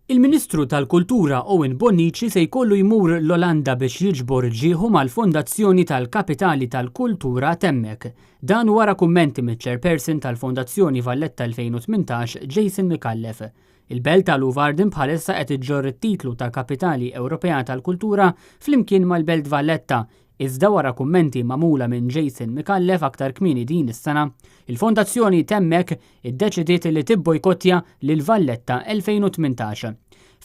Il-Ministru tal-Kultura Owen Bonnici se jkollu jmur l-Olanda biex jiġbor ġieħu mal-Fondazzjoni tal-Kapitali tal-Kultura t'hemmhekk. Dan wara kummenti miċ-Chairperson tal-Fondazzjoni Valletta 2018 Jason Micallef. Il-belt ta' Leeuwarden bħalissa qed iġġorr it-titlu ta' Kapitali Ewropea tal-Kultura flimkien mal-Belt Valletta, iżda wara kummenti magħmula minn Jason Micallef aktar kmieni din is-sena, il-Fondazzjoni t'hemmhekk iddeċidiet li tibbojkottja lil Valletta 2018.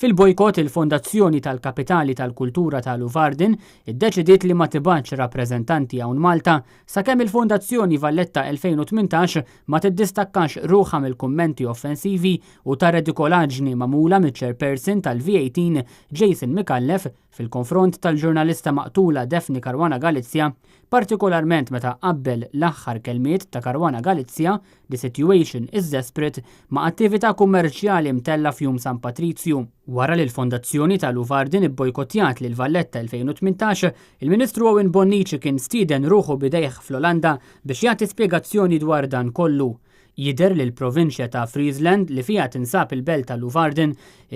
Fil-bojkott, il-Fondazzjoni tal-Kapitali tal-Kultura ta' Leeuwarden iddeċidiet li ma tibgħatx rappreżentanti hawn Malta sakemm il-Fondazzjoni Valletta 2018 ma tiddistakkax ruħha mill-kummenti offensivi u ta' redikolaġni magħmula miċ-Chairperson tal-V18 Jason Micallef fil-konfront tal-ġurnalista maqtula Daphne Caruana Galizia, partikolarment meta qabbel l-aħħar kelmiet ta' Caruana Galizia, "The situation is desperate", ma' attività kummerċjali mtella' f'Jum San Patrizju. Wara li l-Fondazzjoni ta' Leeuwarden ibbojkottjat lil Valletta 2018, il-Ministru Owen Bonnici kien stieden ruħu b'idejh fl-Olanda biex jagħti spjegazzjoni dwar dan kollu. Jidher li l-provinċja ta' Friesland li fiha tinsab il-belt ta' Leeuwarden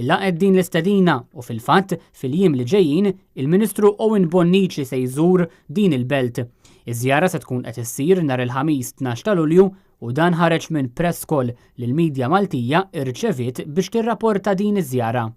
laqgħet din l-istedina u fil-fatt fil-jiem li ġejjin il-Ministru Owen Bonnici se jżur din il-belt. Iż-żjara se tkun qed issir nhar il-Ħamis 12 ta' Lulju u dan ħareġ minn press call li l-midja Maltija irċeviet biex tirrapporta din iż-żjara.